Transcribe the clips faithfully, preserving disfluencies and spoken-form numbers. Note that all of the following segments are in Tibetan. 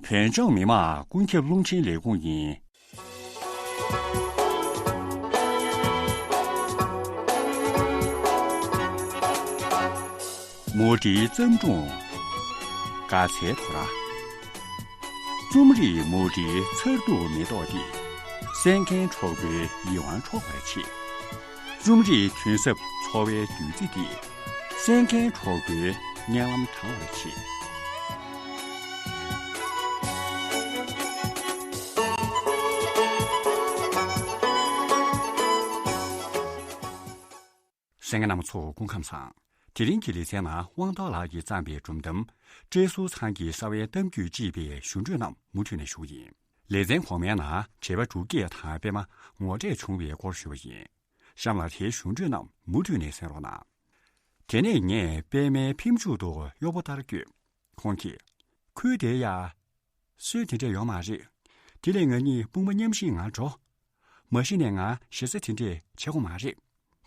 བོད་ལྗོངས་མི་དམངས་ཀུན་ཁྱབ་རླུང་འཕྲིན་ལས་ཁུངས་ཡིན། མུ་འབྲེལ་བརྩམས་སྒྲུང་། དགའ་ཚལ་དོ་ར། རྩོམ་རིག་མུ་འབྲེལ་མཚར་སྡུག་མེ་ཏོག་འདི། གསན་མཁན་གྲོགས་པོའི་ཡིད་དབང་འཕྲོག་པར་བྱེད། རྩོམ་རིག་དོན་ཟབ་འཚོ་བའི་བདུད་རྩི་འདི། གསན་མཁན་གྲོགས་པོའི་སྙན་ལམ་དྲང་བར་བྱེད། གསན་མཁན་རྣམ་པ་ཚོ་སྐུ་ཁམས་བཟང་། དེ་རིང་གི་ལེ་ཚན་ནང་དབང་ཐང་ལགས་ཀྱིས་བརྩམས་པའི་སྒྲུང་གཏམ། བཀྲས་ཟུར་ཚང་གི་གསང་བའི་གཏམ་རྒྱུད་ཅེས་པའི་ཞུ་འཕྲོས་རྣམས་མུ་མཐུད་ནས་ཞུ་གི་ཡིན། ལེ་ཚན་གོང་མའི་ནང་བྱེད་པ་འབྲུག་སྐད་དང་པད་མ་ངོ་འཕྲད་བྱུང་བའི་སྐོར་ཞུས་པ་ཡིན། གཤམ་ལ་དེའི་ཞུ་འཕྲོས་རྣམས་མུ་མཐུད་ནས་གསན་རོགས་གནང་། དེ་ནས་ངས་པད་མའི་ཕེབས་མཇུག་ཏུ་གཡོག་པོ་ལྟར་བསྐྱོད། ཁོང་གིས། ཁུལ་དེ་ཡ། སྲོལ་དེ་འདྲ་ཡོད་མ་རེད། དེ་ལས་ང་གཉིས་དཔུང་པ་མཉམ་གཤིབ་ངང་འགྲོ། མ་གཞི་ནས་ང་ཞེ་ས་དེ་འདྲས་བྱེད་དགོས་མ་རེད།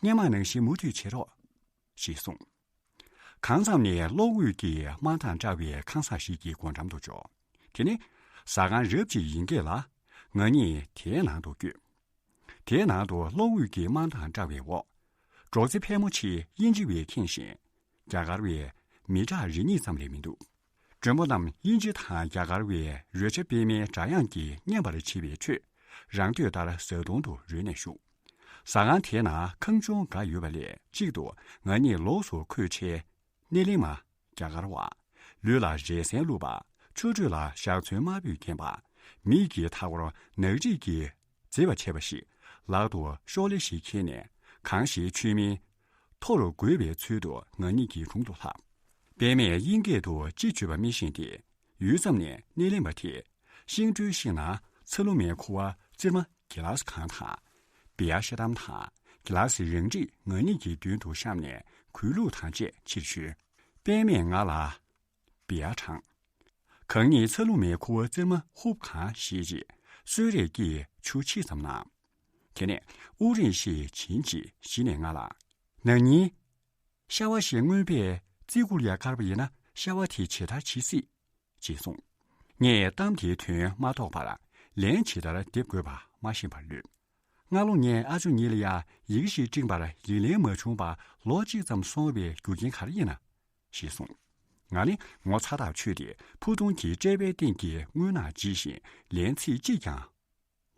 སྔོན་མ་ནང་བཞིན་མུ་མཐུད་བྱེད་རོགས། ཞེས་གསུངས། གང་འཚམ་ནས་གློག་འོད་ཀྱི་དམར་མདངས་བཀྲ་བའི་ཁང་བཟང་ཞིག་གི་སྒོ་འགྲམ་དུ་འབྱོར། དེ་ནི་ཟ་ཁང་རབ་ཅིག་ཡིན་སྐད་ལ། ང་གཉིས་དེའི་ནང་དུ་བསྐྱོད། དེའི་ནང་དུ་གློག་འོད་ཀྱི་དམར་མདངས་བཀྲ་བའི་འོག་འབྲོག་རྩེ་ཕལ་མོ་ཆེ་དབྱིན་ཇི་བས་ཁེངས་ཤིང་། རྒྱ་གར་བས་མི་གྲངས་རེ་གཉིས་ཙམ་ལས་མི་འདུག་མགྲོན་པོ་རྣམས་དབྱིན་ཇི་དང་རྒྱ་གར་བའི་རོལ་ཆ་སྤེལ་མའི་སྒྲ་དབྱངས་ཀྱིས་སྙན་པར་བྱེད་པའི་ཁྲོད། རང་འདོད་ལྟར་བཟའ་བཏུང་དུ་རོལ་ནས་བཞུགས། ཟ་ཁང་དེའི་ནང་ཁང་ཆུང་འགའ་ཡོད་པ་ལས་གཅིག་ཏུ་ང་གཉིས་ལོགས་སུ་འཁོད་བྱས། སྣེ་ལེན་མ། རྒྱ་གར་བ། ལུས་ལ་རས་གཟན་བླུགས་པ། ཆུ་དྲོད་ལ་ཞག་ཚོན་དམར་པོས་བརྒྱན་པ། མིག་གི་མཐའ་སྐོར་ནག་རིས་ཀྱིས་མཛེས་པ་བྱས་པ་ཞིག་ལག་ཏུ་ཤོག་ལེ་ཞིག་འཁྱེར་ནས། གང་ཞིག་མཆོད་མེ་མཐོ་རུ་དགོད་པའི་ཚུལ་དུ་ང་གཉིས་ཀྱི་དྲུང་དུ་ལྷགས། པད་མས་དབྱིན་སྐད་དུ་ཅི་བརྗོད་པ་མི་ཤེས་ཏེ། ཡུད་ཙམ་ནས་སྣེ་ལེན་པ་དེས་ཤིང་སྦྲུལ་ཤིང་ནགས་ཚ་ལུ་མའི་ཁུ་བ་ཙིར་མ་གི་ལཱ་སི་གང་དང་། བི་ཡ་ཤ་དམ་དང་གི་ལཱ་སི་རང་འགྲིག་ང་གཉིས་ཀྱི་མདུན་དུ་བཤམས་ནས་གུས་ལུགས་དང་བཅས་ཕྱིར་བྱོན། པད་མས་ང་ལ། བི་ཡ་དྲངས། གང་ཉིད་ཚ་ལུ་མའི་ཁུ་བ་ཙིར་མ་ཧུབ་གང་བཞེས་རྗེས་གསོལ་རས་ཀྱིས་ཆུ་ཕྱེད་ཙམ་གནང་། དེ་ནས་དབུགས་རིང་ཞིག་བྱིན་རྗེས་གཞི་ནས་ང་ལ། ན་ནིང་ཤ་བ་ཞིག་རྔོན་པས་རྩི་གུར་ཡ་བཀར་བ་ཡིན་ན་ཤ་བ་དེ་ཇི་ལྟར་བྱེད་སྲིད། ཅེས་གསུངས། ངས་གཏམ་དེའི་དོན་མ་རྟོགས་པར་ལན་ཇི་ལྟར་འདེབས་དགོས་པ་མ་ཤེས་པར་ལུས། སྔ་ལོ་ངས་ཨ་ཅོ་ཉིད་ལ་ཡ་ཡི་གེ་ཞིག་སྤྲིངས་པར་ཡིག་ལན་མ་བྱུང་བར་ལོ་གཅིག་ཙམ་སོང་བའི་རྒྱུ་རྐྱེན་ག་རེ་ཡིན་ན། ཞེས་གསུངས། ང་ནི་ངོ་ཚ་ཐག་ཆོད་དེ་ཕུ་ཐུང་གི་ཀྲད་པའི་སྟེང་གི་རྔུལ་ནག་ལྗིད་བཞིན་ལན་ཚིག་གཅིག་ཀྱང་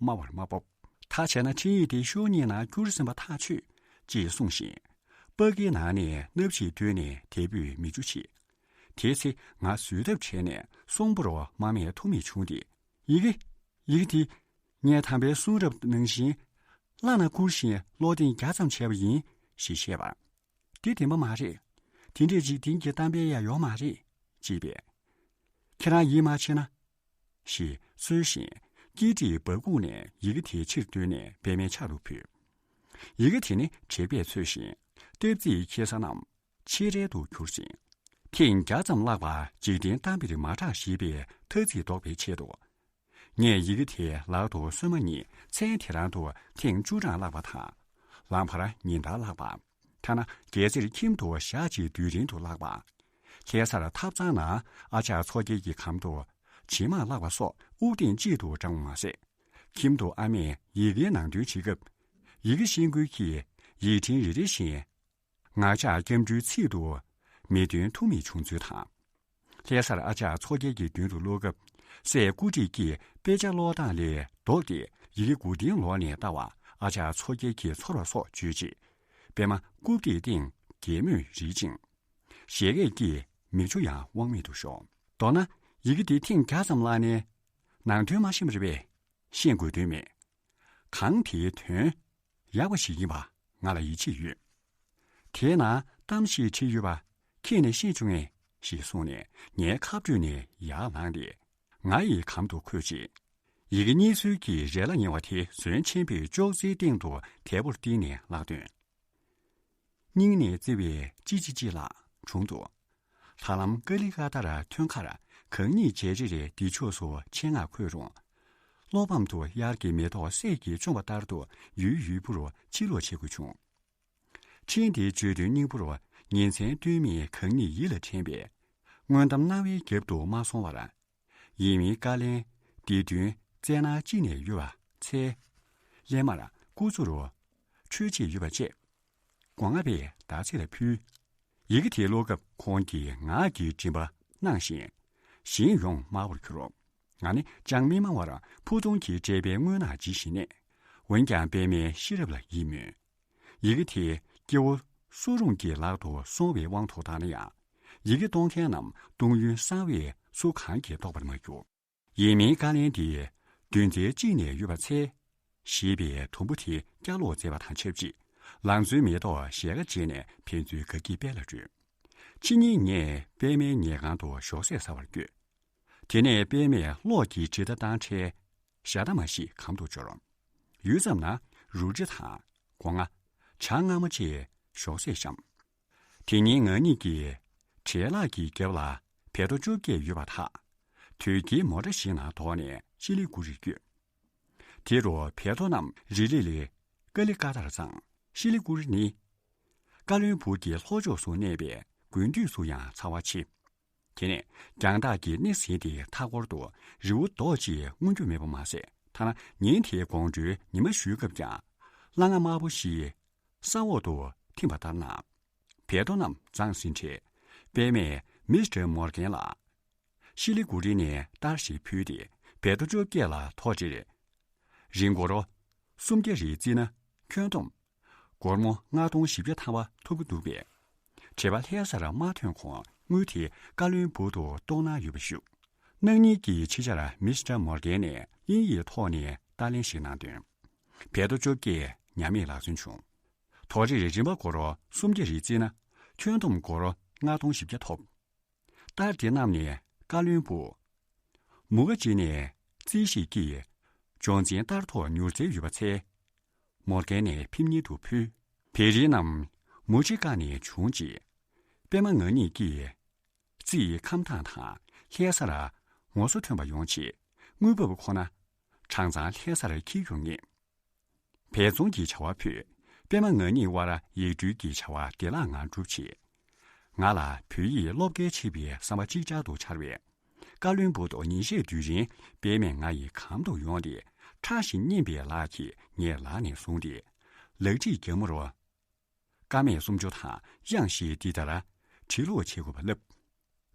སྨྲ་བར་མ་སྤོབས། ད་བྱས་ན་འཕྲིན་ཡིག་དེ་ཤོག་གཉིས་ནང་བསྐྱུར་ཟིན་པ་ཐག་ཆོད། ཅེས་གསུངས་ཤིང་། པ་ཀིའི་ནང་ནས་སྣབས་ཤིག་བཏོན་ནས་དལ་བུས་མིག་ཆུ་ཕྱིས། དེའི་ཚེ་ང་བཟོད་ཐབས་བྲལ་ནས་གསོང་པོར་མ་སྨྲས་ཐུབ་མེད་བྱུང་སྟེ། ཡི་གེ། ཡི་གེ་དེ། ངས་དམ་པའི་གསུང་རབ་ནང་བཞིན། བླ་ན་བསྐུར་ཞིང་ཀློག་འཐེན་བརྒྱ་ཙམ་བྱས་པ་ཡིན། ཞེས་བཤད་པར། འདི་བདེན་པ་མ་རེད། དེ་འདྲས་འཇིག་རྟེན་གྱི་གཏམ་དཔེ་ཡང་ཡོད་མ་རེད། ཅེས་པས། ཁྱེད་རང་ཡིད་མ་ཆེས་ན། ཞེས་གསོལ་ཞིང་སྐེ་དཀྲིས་སྦ་ཁུག་ནས་ཡི་གེ་དེ་ཕྱིར་བཏོན་ནས་པད་མའི་ཕྱག་ཏུ་ཕུལ། ཡི་གེ་དེ་ནི་དྲེག་པས་འཚོས་ཤིང་སྟབས་རྩེས་འཁྱེར་ས་རྣམས་ཆེ་རལ་དུ་གྱུར་ཅིང་། ཐེངས་བརྒྱ་ཙམ་བཀླགས་པ་འཇིག་རྟེན་གཏམ་དཔེར་མ་གྲགས་ཞེས་པའི་ཐ་ཚིག་ལྡོག་པའི་ཆེད་དུ། ངས་ཡི་གེ་དེ་ལག་ཏུ་སོན་མ་གཉིས་མཚན་དེ་རང་དུ་ཐེངས་བཅུ་གྲངས་བཀླགས་པ་དང་། ལམ་བར་ཉིན་ལྟར་བཀླགས་པ། ཐ་ན་སྒལ་ཚིགས་ཁྱིམ་དུ་ཞག་གཅིག་དུས་རིང་དུ་བཀླགས་པ། ལྷ་སར་ཐབ་ཚང་ནང་ཨ་ཅག་མཚོ་རྒྱལ་གྱི་གམ་དུ་བྱེ་མར་བཀླགས་པ་སོགས་དབུགས་ཐེངས་གཅིག་ཏུ་བགྲངས་པ་མ་ཟད། ཁྱིམ་དུ་ཨ་མས་ཡི་གེའི་ནང་དོན་བྲིས་སྐབས། ཡི་གེ་ཤེས་མཁན་གྱིས་ཡིག་ཕྲེང་རེ་རེ་བཞིན། ངག་ཆགས་སྐྱབས་འགྲོའི་ཚིག་ཏུ་མི་འདོན་ཐུབ་མེད་བྱུང་ཚུལ་དང་། ལྷ་སར་ཨ་ཅག་མཚོ་རྒྱལ་གྱི་མདུན་དུ་སླེབས་སྐབས། སྲས་སྐུ་བགྲེས་ཀྱིས་དཔེ་ཆ་ཀློག་སྟངས་ལས་ལྡོག་སྟེ་ཡི་གེ་མགོ་རྟིང་ལོག་ནས་ལྟ་བར་ཨ་ཅག་མཚོ་རྒྱལ་གྱིས་ཚོར་བ་སོགས་བརྗོད་རྗེས། པད་མ་རྐུབ་སྟེགས་སྟེང་གད་མོས་རིལ་ཅིང་། བཞད་གད་ཀྱིས་མིག་ཆུ་ཡང་དབང་མེད་དུ་ཤོར། མདོར་ན། ཡི་གེ་འདི་ཐེངས་བརྒྱ་ཙམ་བཀླགས་ནས། ནང་དོན་མ་ཤེས་པ་རེད་པས། ཤེས་དགོས་དོན་མེད། གང་དེའི་དོན་ཡག་པ་ཞིག་ཡིན་པ་ང་ལ་ཡིད་ཆེས་ཡོད། དེའི་ནང་གཏམ་ཞིག་བྲིས་ཡོད་པ་ཁྱེད་ནས་ཤེས་བྱུང་ངས་ཞེས་གསུངས་ནས་ངའི་ཁ་སྤྲོད་ནས་ཡར་ལངས་ཏེ། ང་ཡི་གམ་དུ་འཁོད་རྗེས། ཡི་གེ་གཉིས་སྲོལ་གྱི་རས་ལ་ཉེ་བ་དེ་ཟོན་ཆེན་པོས་ཅོག་ཙེའི་སྟེང་དུ་དལ་པོར་བཏིང་ནས་ལག་འདོན། སྙིང་ནས་བརྩེ་བའི་ཅི་ཅི་ཅི་ལགས་དྲུང་དུ། ད་ལམ་ཀ་ལི་ཀ་ཏར་ཐོན་ཁར་གང་ཉིད་མཇལ་རེ་རེ་འདི་ཕྱོགས་སུ་ཆེད་མངགས་འཁོད་རུང་། བློ་ཕམ་དུ་དབྱར་གྱི་མེ་ཏོག་སད་ཀྱིས་བཅོམ་པ་ལྟར་དུ་ཡུལ་ཡུལ་པོར་ཕྱིར་ལོག་བྱེད་དགོས་བྱུང་། འཕྲིན་དེའི་བརྗོད་དོན་སྙིང་པོར་ཉིན་མཚན་ལྟོས་མེད་གང་ཉིད་ཡིད་ལ་དྲན་པས། སྔོན་གཏམ་རྣ་བའི་རྒྱབ་ཏུ་མ་སོང་བར། ཡིན་མིན་བཀའ་ལན་འདི་དོན་བཙལ་ན་ཅི་ནས་ཡོད་པ་འཚལ། སླད་མར་སྐུ་གཟུགས་རུ་འཕྲོད་ཅིག་ཡོད་པ་བཅས། སྒོ་ང་པས་བདག་ཚེ་ལ་ཕུལ། ཡི་གེ་དེ་ཀློག་སྐབས་ཁོང་གིས་ངག་གི་མགྲིན་པ་གནང་ཞིང་། གཞན་ཡོངས་དམར་པོར་གྱུར། ང་ནི་ཅང་མི་སྨྲ་བར་ཕུ་ཐུང་གི་དཔྲལ་པའི་སྔུན་ནག་ཇི་བཞིན་གནས། འོན་ཀྱང་པད་མའི་ཤེས་རབ་ལ་ཡིད་སྨོན། ཡི་གེ་དེ་སྐྱེ་བོ་སུ་རུང་གི་ལག་ཏུ་སོང་བའི་དབང་དུ་བཏང་ན་ཡང་། ཡི་གེ་གཏོང་མཁན་རྣམས་གཏོང་ཡུལ་གསང་བས་སུ་གང་གིས་རྟོགས་པར་མ་གྱུར། ཡིན་མིན་བཀའ་ལན་དེ་དོན་ཚན་གཅིག་ནས་ཡོད་པ་འཚལ། ཞེས་པའི་དུམ་བུ་དེ་བསྐྱར་ཀློག་མཛད་པ་དང་ཆབས་ཅིག་ལང་ཚོའི་མེ་ཏོག་ཞལ་ཁ་བརྗེས་ནས་ཕན་ཚུན་དགའ་སྐྱིད་དཔལ་ལ་སྤྲོད། ཕྱི་ཉིན་ངས་པད་མའི་ཉལ་ཁང་དུ་ཞོགས་ཟས་ཟ་བར་བསྐྱོད། དེ་ནས་པད་མས་གློག་གི་དྲིལ་བརྡ་བཏང་འཕྲལ། ཞག་ད་མ་ཞིག་གམ་དུ་འབྱོར། ཡུད་ཙམ་ན་རུ་ཏྲ་དང་སྒོ་ང་། བྱ་རྔ་མ་བཅས་ཞོགས་ཟས་བཤམས། དེ་ཉིན་ང་གཉིས་ཀྱིས་བྲེལ་ལག་གི་རྒྱབ་ལ་བལ་ཏོ་བཅོ་བརྒྱད་ཡོད་པ་དག་དོས་ཀྱི་མོ་ཊ་ཞིག་ནང་དོགས་ནས་ཤི་ལི་གུ་རིར་བསྐྱོད། དེ་རུ་བལ་ཏོ་རྣམས་རི་ལི་ལི་ཀ་ལི་ཀ་ཏར་བརྫངས། ཤི་ལི་གུ་རི་ནི་ཀ་ལོན་སྦུག་གི་ལྷོ་ཕྱོགས་སུ་གནས་པའི་དགུན་དུས་སུ་ཡང་ཚ་བ་ཆེ། དེ་ནས་རྒྱང་ཐག་གི་སྣེ་ཟིན་ཏེ་མཐའ་འཁོར་དུ་རི་བོ་རྡོག་གཅིག་མངོན་རྒྱུ་མེད་པ་མ་ཟད། ཐ་ན་ཉིན་དེའི་དགོང་དྲོའི་ཉི་མ་བཞུས་སྐབས་ཀྱང་སླ་ང་དམར་པོ་ཞིག་ས་འོག་ཏུ་ཐིམ་པ་ལྟར་སྣང་། བལ་ཏོ་རྣམས་བརྫངས་ཟིན་འཕྲལ། པད་མས་མིས་ཊར་མོར་གན་ལ། ཤི་ལི་གུ་རི་ནས་ལྟར་ཞིག་ཕུལ་ཏེ་བལ་ཏོ་བཅོ་བརྒྱད་ལ་ཐོག་འདྲིར། རིན་སྒོར་སུམ་བརྒྱ་རེ་བརྩིས་ན་ཁྱོན་བསྡོམས་སྒོར་མོ་ལྔ་སྟོང་བཞི་བརྒྱ་ཐམ་པ་ཐོབ་ཀྱི་འདུག་པས། དྲེལ་པ་ལྷ་སར་མ་ཐོན་གོང་དངུལ་དེ་ཀ་ལོན་སྦུག་ཏུ་གཏོང་གནང་ཡོད་པ་ཞུ། གནངས་ཉིན་གྱི་ཕྱི་ཆར་མིས་ཊར་མོར་གན་ནས་དབྱིན་ཡིག་ཐོག་ནས་བརྡ་ལན་ཞིག་གནང་དོན། བལ་ཏོ་བཅོ་བརྒྱད་ཉམས་མེད་ལག་སོན་བྱུང་། ཐོག་འདྲིར་རིན་པ་སྒོར་སུམ་བརྒྱ་རེ་བརྩིས་ན་ཁྱོན་བསྡོམས་སྒོར་ལྔ་སྟོང་བཞི་བརྒྱ་ཐོབ། ལྟར་དེ་རྣམས་ནས་བཀའ་བློན་སྦུག་མུ་ཁ་ཅི་ནས་རྩིས་ཞིབ་ཀྱིས་སྦྱོང་ཚན་ལྟར་ཐོག་མྱུར་ཚད་ཡོད་པ་འཚལ། མོར་གན་ནས་ཕེབས་སྙིང་དུ་ཕུལ། བེ་རི་རྣམས་མུ་ཅི་ཀ་ནས་བྱུང་རྗེས། པད་མ་ང་གཉིས་ཀྱིས་རྩིས་ཁམས་དྭངས་དང་ལྷ་སར་ངོ་སོ་ཐོན་པ་ཡོང་ཆེད་དངུལ་འབབ་ཁོ་ན་གྲངས་ཚང་ལྷ་སར་འཁྱེར་ཡོང་ངེས། བལ་རྫོང་གི་བྱ་བ་ཕུད། པད་མ་ང་གཉིས་དབར་ཡིག་འབྲེལ་གྱི་བྱ་བ་བདེ་བླག་ངང་འགྲུབ་ཆེད། ང་ལ་བོད་ཡིག་སློབ་དགེ་ཆེ་བའི་བསམ་པ་ཅིག་ཅར་དུ་འཆར་བས། བཀའ་བློན་སྦུག་ཏུ་ཉིན་ཤས་དུས་རིང་པད་མས་ང་ཡི་གམ་དུ་ཡོང་སྟེ་ཁྲག་བཞིན་སྙན་པའི་ལག་གིས་ངའི་ལག་ནས་བཟུང་སྟེ། ལག་ཁྲིད་རྒྱ་མོ་རུ། ཀ་མད་སུམ་ཅུ་དང་དབྱངས་བཞི་འདི་ལྟར་བྲི་ཀློག་བྱེད་དགོས་པ་ལབ།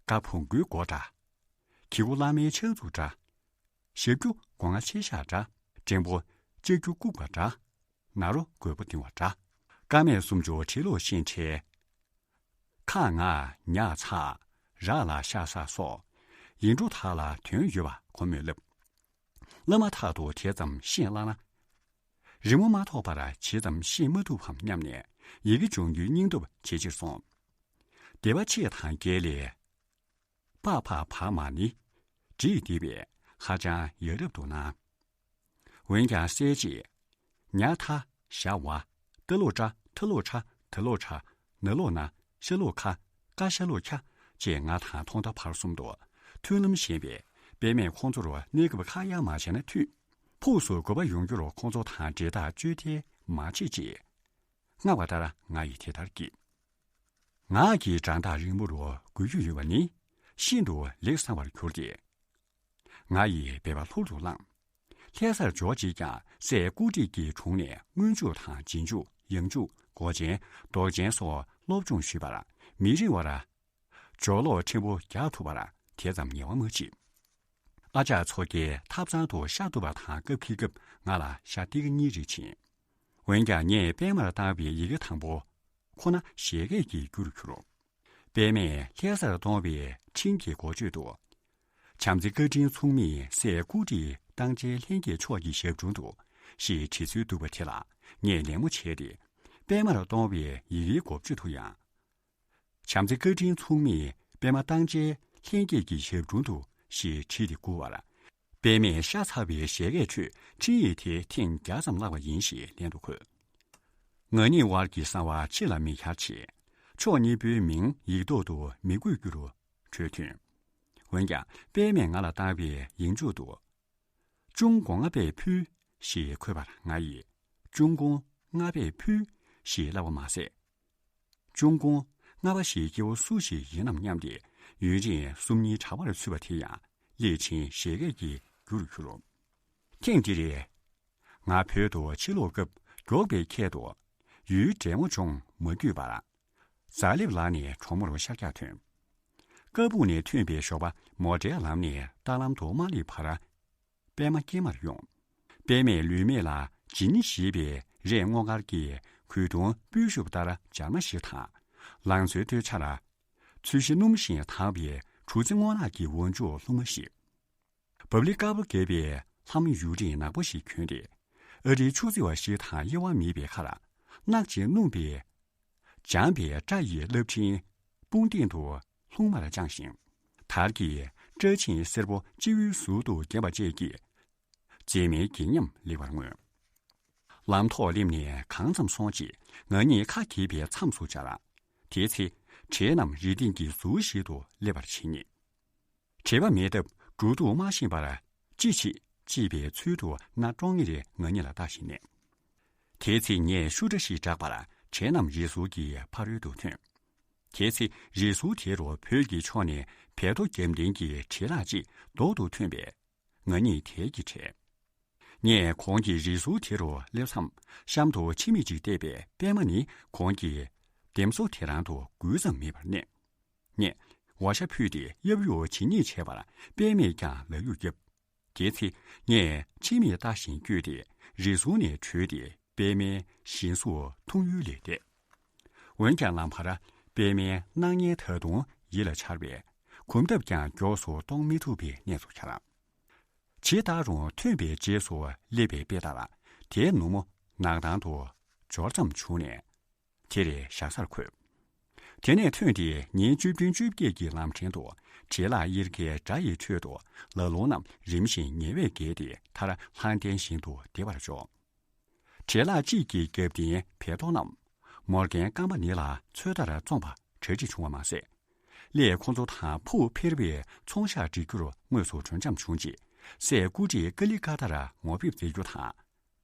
ཀ་བོང་གུའི་མགོ་འདྲ། གི་གུ་བླ་མའི་ཕྱག་མཛུབ་འདྲ། ཞབས་ཀྱུ་སྒོ་ང་ཕྱེད་བཞག་འདྲ། འགྲེང་བུ་ལྕགས་ཀྱུ་བཀུག་པ་འདྲ། ན་རོ་རྒོད་པོ་ལྡིང་བ་འདྲ། ཀ་མད་སུམ་ཅུ་བྲི་ཀློག་ཤེས་འཕྲལ། ཁ་ང་ཉག་ཚ། ར་ལ་ཤ་ས་སོགས། ཡིག་འབྲུ་དག་ལ་དོན་ཡོད་པ་ཁོ་མོས་ལབ། བསླབ་མ་ཐག་ཏུ་དེ་ཙམ་ཤེས་བསླངས་ན། རི་མོ་མ་ཐོགས་པར་ཇི་ཙམ་ཤེས་མ་ཐུབ་བམ་སྙམ་ནས་ཡི་གེ་སྦྱོང་རྒྱུའི་སྙིང་སྟོབས་ཇེ་ཆེར་སོང་། སྡེ་པ་ཆེ་དང་རྒྱལ་ལས། པ་ཕ་བ་མ་ནི། བྲིས་བསྡད་པས་ཧ་ཅང་ཡ་རབས་འདུག་ན། འོན་ཀྱང་གསལ་བྱེད། ཉ་ཐ་ཞ་བ། ཏ་ལོ་ཏྲ་ཐ་ལོ་ཁྲ་ད་ལོ་ཁྲ། ན་ལོ་ན། ཤ་ལོ་ཁ། ཀ་ཤ་ལོ་ཁྱ། ཅེས་ང་དང་ཐོག་མཐའ་བར་གསུམ་དུ་མཐུན་ལམ་བཞེས་པས་པད་མས་ཁོང་ཚོར་གནས་སྐབས་ཁ་ཡ་མ་བྱས་ན་འཐུས། ཕུགས་སུ་དགོས་པ་ཡོང་རྒྱུར་ཁོང་ཚོ་དང་འབྲེལ་ཐག་གཅོད་ཐལ་མ་བྱེད་ཅེས། མངགས་པ་ལྟར་ང་ཡིས་དེ་ལྟར་བགྱིས། ངག་གི་སྒྲ་མདའ་རིང་མོ་རུ་འགུལ་རྒྱུ་ཡོད་པ་ནི་ཤིན་ཏུ་ལེགས་བསམ་པར་གྱུར་ཏེ། ང་ཡིས་འབད་པ་ལྷུར་དུ་བླངས། ལྷ་སར་འབྱོར་རྗེས་ཀྱང་སྲས་ཀུ་ཀྲི་གི་དྲུང་ནས་སྔོན་འཇུག་དང་རྗེས་འཇུག་ཡང་འཇུག་མགོ་ཅན་མདོག་ཅན་སོགས་སློབ་སྦྱོང་ཞུས་པར་མི་རིང་བར་སྦྱོར་ཀློག་ཕྲན་བུ་རྒྱག་ཐུབ་པར་དེ་ཙམ་ངལ་བ་མ་མཆིས། ཨ་ཅག་མཚོ་རྒྱལ་ཐབ་ཚང་དུ་ཤ་གཏུབ་པ་དང་སྐབས་འཁེལ་སྐབས་ང་ལ་ཤ་ཏི་ཀ་གཉིས་རེ་བྱིན། འོན་ཀྱང་ངས་པད་མར་བཏང་བའི་ཡི་གེ་དང་པོ་ཁོ་ན་བཞད་གད་ཀྱི་རྒྱུར་གྱུར། པད་མས་ལྷ་སར་གཏོང་བའི་འཕྲིན་གྱི་འགོ་བརྗོད་དུ། བྱམས་བརྩེ་བཀའ་དྲིན་མཚུངས་མེད་སྲས་ཀུ་ཀྲི་བཏང་འཕྲལ་ལྷན་རྒྱས་མཆོག་གི་ཞབས་དྲུང་དུ་ཞེས་བྲིས་ཚུལ་འདུག་པ་དེ་ལ་ངས་ལད་མོ་བྱས་ཏེ། པད་མར་གཏོང་བའི་ཡི་གེའི་འགོ་བརྗོད་དུ་ཡང་། བྱམས་བརྩེ་བཀའ་དྲིན་མཚུངས་མེད་པད་མ་བཏང་འཕྲལ་ལྷན་རྒྱས་ཀྱི་ཞབས་དྲུང་དུ་ཞེས་བྲིས་ཏེ་བསྐུར་བར། པད་མས་ཤ་ཚ་བའི་བཞད་གད་ཁྲོད་འཕྲིན་ཡིག་དེ་ཐེངས་བརྒྱ་ཙམ་བཀླགས་པ་ཡིན་ཞེས་ལན་དུ་འཁོད། ང་གཉིས་དབར་གྱི་གསང་བ་ཕྱི་ལ་མི་གྱར་ཆེད། ཕྱོགས་གཉིས་པོའི་མིང་ཡིག་ཐོག་ཏུ་མི་འགོད་རྒྱུ་རུ་གྲོས་མཐུན། འོན་ཀྱང་པད་མས་ང་ལ་བཏང་བའི་ཡིག་མཇུག་ཏུ། ཅུང་སྒོ་ང་པས་ཕུལ་ཞེས་འཁོད་པར་ང་ཡིས་ཅུང་སྒོ་ང་པས་ཕུལ་ཞེས་ལབ་པ་མ་ཟད། ཅུང་སྒོ་ང་པ་ཞེས་སྐྱེ་བོ་སུ་ཞིག་ཡིན་ནམ་སྙམ་སྟེ་ཡུན་རིང་སུམ་གཉིས་དྲ་བར་ཚུད་པ་དེ་ཡང་ སླེབས་ཕྱིན་བཞད་གད་ཀྱིས་བསྒྱུར་གྱུར། ཐེངས་འདིར། ང་བོད་དུ་ཕྱིར་ལོག་སྐབས་མགྱོགས་པའི་ཁྱད་དུ་ཡུལ་འབྲས་མོ་ལྗོངས་མ་བརྒྱུད་པར། རྫ་ལེབ་ལ་ནས་གྲོ་མོར་ཤར་རྒྱག་ཐོན། ཀ་སྦུག་ནས་ཐོན་པའི་ཞོགས་པ་མོ་ཊའི་ལམ་ནས་རྟ་ལམ་དུ་མ་སླེབས་བར། པད་མ་སྐྱེས་མར་ཡོང་། པད་མས་ལུས་མེད་ལ་སྦྱིན་ཞེས་པའི་རས་སྔོ་དཀར་གྱི་གོས་ཐུང་སྤོས་ཤུབས་ལྟར་འཇར་མ་ཞིག་དང་། ལང་ཚོའི་སྟོད་ཆར་ཚོས་གཞི་སྣུམ་བཞིན་དག་པའི་བྲུ་རྩི་སྔོ་ནག་གི་འོག་འཇུག་ལྷུང་མ་ཞིག་བབ་ལི་དཀར་པོ་བརྒྱབ་པའི་ལྷམ་ཡུ་རིང་ནག་པོ་ཞིག་གྱོན་ཏེ། ཨ་རིའི་ཆུ་རྩི་བ་ཞིག་དང་དབྱེ་བ་མེད་པའི་ཁར། གནག་ཅིང་སྣུམ་པའི་འཇམ་པའི་སྐྲ་ཡི་རླབས་ཕྲེང་དཔུང་སྟེང་དུ་ལྷུང་མར་དཔྱངས་ཤིང་། དར་གྱི་སྐྲ་ཆེན་སེར་པོ་སྤྱི་བོའི་ཟུར་དུ་བརྒྱན་པ་བཅས་ཀྱིས། མཛེས་མའི་སྒེག་ཉམས་ལེགས་པར་མངོན། ལམ་ཐོག་སླེབས་ནས་གང་ཙམ་སོང་རྗེས་ང་གཉིས་ཁ་གྱེས་པའི་མཚམས་སུ་སྦྱར། དེའི་ཚེ། བྲེ་རྣམས་རི་སྟེང་གི་ཟུར་ཞིག་ཏུ་སླེབས་པར་བྱེད་ངེས། བྲེལ་བ་མེད་སྟབས་འགྲོ་འདུག་མ་ཤེས་པར་ཅི་བྱེད་ཅེས་པའི་ཚུལ་དུ་སྣ་ཀྲོང་ངེར་ང་གཉིས་ལ་ལྟ་བཞིན་གནས། དེའི་ཚེ་ངས་ཤུ་སྒྲ་ཞིག་བསྒྲགས་པར་བྲེ་རྣམས་རི་ཟུར་གྱི་ཕ་རོལ་དུ་ཐོན། དེའི་ཚེ་རི་ཟུར་དེ་རུ་བོད་ཀྱི་ཕྱོགས་ནས་བལ་རྡོ་རྒྱབ་ལྡན་གྱི་བྲེ་ལྷག་ཅིག་རྡོག་ཏུ་ཐོན་པས། ང་གཉིས་དལ་གྱིས་བྲལ། ངས་གོང་གི་རི་ཟུར་དེ་རུ་སླེབས་མཚམས་གཤམ་དུ་ཕྱེ་མིག་ཅིག་བལྟས་པས་པད་མ་ནི་གོང་གི་འདེམས་སོ་དེ་རང་དུ་འགུལ་ཙམ་མེད་པར་གནས། ངས་འོ་ཞ་ཕུད་དེ་གཡབ་གཡུག་ཇི་སྙེད་བྱས་པར་པད་མས་ཀྱང་ལག་གཡུག་བརྒྱབ། དེའི་ཚེ་ངས་ཕྱེ་མིག་ལྟ་བཞིན་བསྐྱོད་དེ་རི་ཟུར་ནས་བྲོས་ཏེ་པད་མའི་ཞིང་སོ་འཐུང་ཡུལ་ལས་འདས། འོན་ཀྱང་ལམ་བར་པད་མའི་སྣང་བརྙན་ད་དུང་ཡིད་ལ་འཆར་བས་གོམ་སྟབས་ཀྱང་མགྱོགས་སུ་གཏོང་མི་ཐུབ་པའི་གནས་སུ་གྱར། ཇི་ལྟར་རུང་ཐོན་པའི་རྗེས་སུ་སླེབས་པའི་དཔེ་ལྟར་དེའི་ནུབ་མོ་ནགས་ཐང་དུ་འབྱོར་ཙམ་བྱུང་ནས། དེར་ཞག་སར་འཁོད། དེ་ནས་ཐོན་ཏེ་ཉིན་བཅུ་བདུན་བཅོ་བརྒྱད་ཀྱི་ལམ་ཕྲན་དུ་བྲེ་ལྷག་གཡེར་ཁའི་སྒྲ་ཡི་ཁྲོད་དུ་ལ་ལུང་རྣམས་རིམ་བཞིན་ཉེ་བས་བརྒལ་ཏེ་མཐར་ལྷ་ལྡན་ཞིང་དུ་བདེ་བར་འབྱོར། བྲེ་ལྷག་གཅིག་གི་རྒྱབ་རྟེན་བལ་རྡོ་རྣམས་མོར་གན་སྐར་མ་ནི་ལ་ཚོད་ལྟར་བཙོངས་པ་གྲ་སྒྲིག་བྱུང་བ་མ་ཟད། སླད་ཁོང་ཚོ་དང་ཕུགས་འཕེར་བའི་ཚོང་ཤག་སྒྲིག་རྒྱུར་དངོས་སུ་གྲོས་འཆམ་བྱུང་རྗེས་སྲས་སྐུ་བགྲེས་ཀ་ལི་ཀ་ཏར་ངོ་ཕེབས་མཛད་རྒྱུ་དང་།